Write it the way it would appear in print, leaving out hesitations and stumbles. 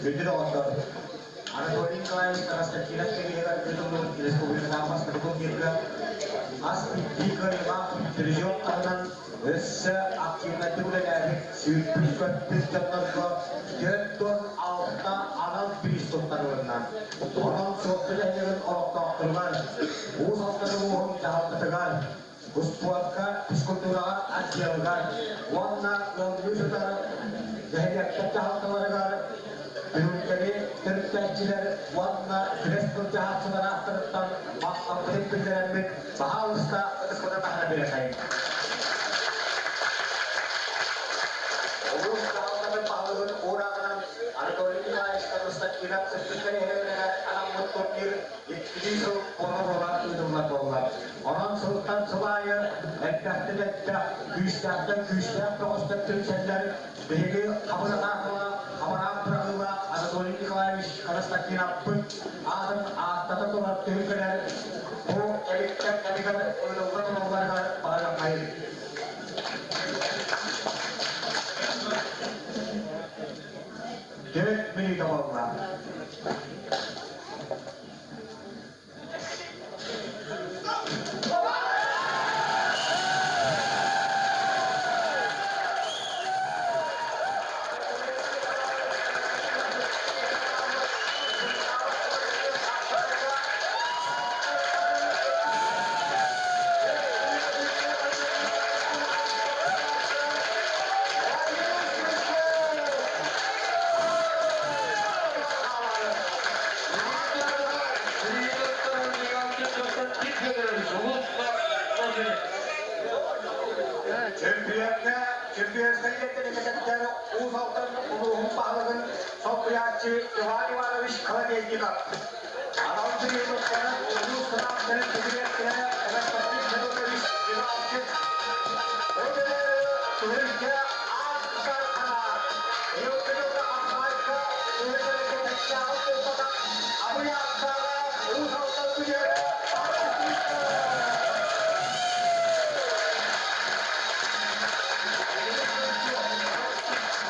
Күндү доҕоттор, Анатолий Николаевич Константинов кэбиһигэр ыытыллыбыт республикатааҕы бастакы турнирга хас биирдии кыайыылаах призер таһынан өссө активнайдык үлэлээбит сүүрбүт-көппүт дьоннорго 46 анал бириис туттарылынна. Онон Суотту нэһилиэгин олохтоохторугар, Уус Алдан улууһун дьаһалтатыгар, успуорка, физкультураҕа отделыгар уонна ыаллыы сытар нэһилиэктэр дьаһалталарыгар түһүлгэни төрүттээччилэр уонна күрэс былдьаһааччылар ааттарыттан махталбытын биллэрэммит, баһаалыста ытыспытын таһына биэрэхэйин. Улуус дьаһалтатын баһылыгын уурааҕынан Анатолий Николаевич Константинов сырдык кэриэһэлэригэр анаммыт турнир иккилии сыл буола-буола ыытыллар буолла. Онон сылтан сыл аайы элбэхтэн элбэх, күүстээхтэн күүстээх бөҕөстөр түмсэллэр. Биһиги хабыр атаакыла, хабараан быраҕыылаах Анатолий Николаевич Константиновпыт аатын ааттата турар түһүлгэлэр бу кэмиттэн кэмигэр ыытылла туралларыгар баҕарыаххайын. Түөрт мүнүүтэ буолла. Чөмпүйүөҥҥэ Чөмпүйүөнскэй кэтэттэр Уус Алдан улууһун баһылыгын солбуйааччы Иван Иванович Колодезников, анал бириэмэттэрин улуус кылаастарын дириэктэрэ Константин Федотович Иванчик, ол эрээри түһүлгэ аан тутар ханаат.